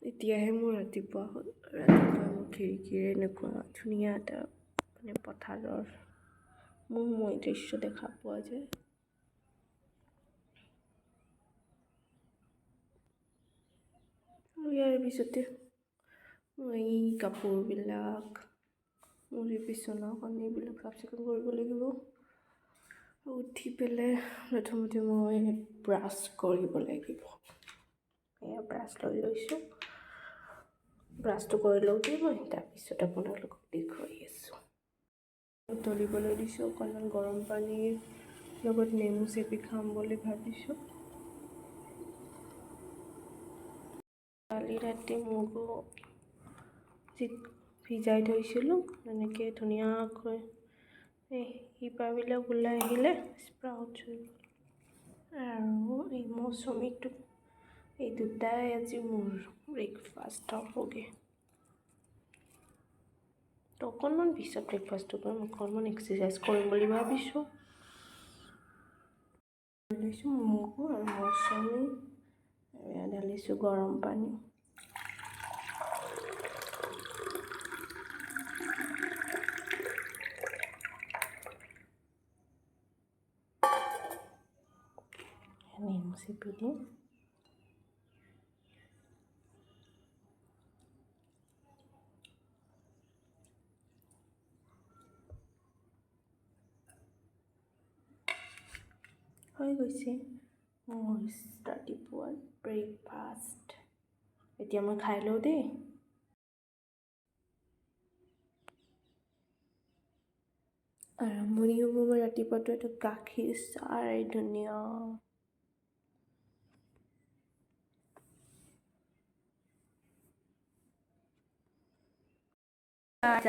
এতিয়াহে মোৰ ৰাতিপুৱা হ'ল। ৰাতিপুৱা মোৰ খিৰিকীৰে এনেকুৱা ধুনীয়া এটা মানে পথাৰৰ মোহময়ী দৃশ্য দেখা পোৱা যায়। আৰু ইয়াৰ পিছতে মই কাপোৰবিলাক, মোৰ বিচনাখন এইবিলাক চাফ চিকুণ কৰিব লাগিব। উঠি পেলাই প্ৰথমতে মই ব্ৰাছ কৰিব লাগিব। এয়া ব্ৰাছ লৈ লৈছোঁ, ব্ৰাছটো কৰি লওঁ দেই মই, তাৰপিছত আপোনালোকক দেখুৱাই আছোঁ। উতলিবলৈ দিছোঁ, অকণমান গৰম পানীৰ লগত নেমু চেপি খাম বুলি ভাবিছোঁ। কালি ৰাতি মগু যি ভিজাই থৈছিলোঁ, এনেকৈ ধুনীয়াকৈ এই শিপাবিলাক ওলাই আহিলে স্প্ৰাউট হৈ গ'ল। আৰু এই মৌচুমীটো, এই দুটাই আজি মোৰ ব্ৰেকফাষ্ট হ'বগৈ। তো অকণমান পিছত ব্ৰেকফাষ্টটো কৰিম, অকণমান এক্সাৰচাইজ কৰিম বুলি ভাবিছোঁ। লৈছোঁ মগু আৰু মৌচুমী, আৰু ইয়াত ঢালিছোঁ গৰম পানী। নেমু চেপি দিম। হৈ গৈছে মোৰ ৰাতিপুৱাৰ ব্ৰেকফাষ্ট। এতিয়া মই খাই লওঁ দেই। আৰম্ভণি হ'ব মোৰ ৰাতিপুৱাটো এইটো গাখীৰ চাহ, ধুনীয়া।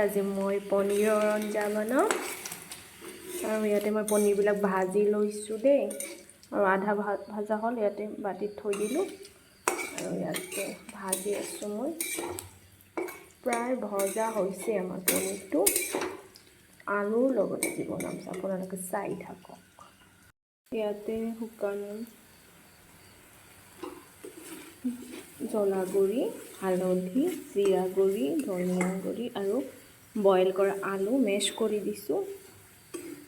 আজি মই পনীৰৰ আঞ্জা বনাম। আৰু ইয়াতে মই পনীৰবিলাক ভাজি লৈছোঁ দেই। আৰু আধা ভাজা হ'ল, ইয়াতে বাতিত থৈ দিলোঁ। আৰু ইয়াতে ভাজি আছোঁ মই। প্ৰায় ভজা হৈছে আমাৰ পনীৰটো। আলুৰ লগত আজি বনাম, আপোনালোকে চাই থাকক। ইয়াতে শুকান জ্বলা গুড়ি, হালধি, জিৰা গুড়ি, ধনিয়া গুড়ি আৰু বইল কৰা আলু মেছ কৰি দিছোঁ।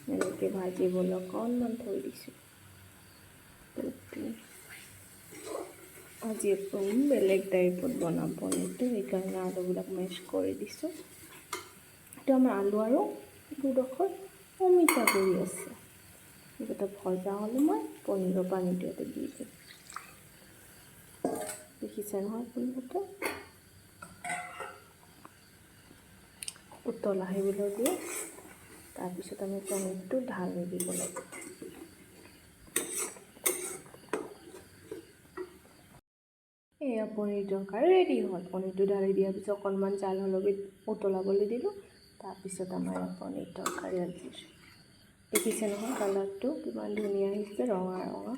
এনেকৈ ভাজিবলৈ অকণমান থৈ দিছোঁ। আজি একদম বেলেগ টাইপত বনাম পনীৰটো, সেইকাৰণে আলুবিলাক মেছ কৰি দিছোঁ। এইটো আমাৰ আলু আৰু দুডোখৰ অমিতা গুড়ি আছে। এইকেইটা ভজা হ'লে মই পনীৰৰ পানীটো ইয়াতে দি দিম। দেখিছে নহয় আপোনালোকে? উতল আহিবলৈ দিওঁ, তাৰপিছত আমি পনীৰটো ঢালি দিব লাগিব। এয়া পনীৰ তৰকাৰী ৰেডি হ'ল। পনীৰটো ঢালি দিয়াৰ পিছত অকণমান জাল হ'লে উতলাবলৈ দিলোঁ। তাৰপিছত আমাৰ পনীৰ তৰকাৰী আজি দেখিছে নহয়, কালাৰটো কিমান ধুনীয়া আহিছে, ৰঙা ৰঙা।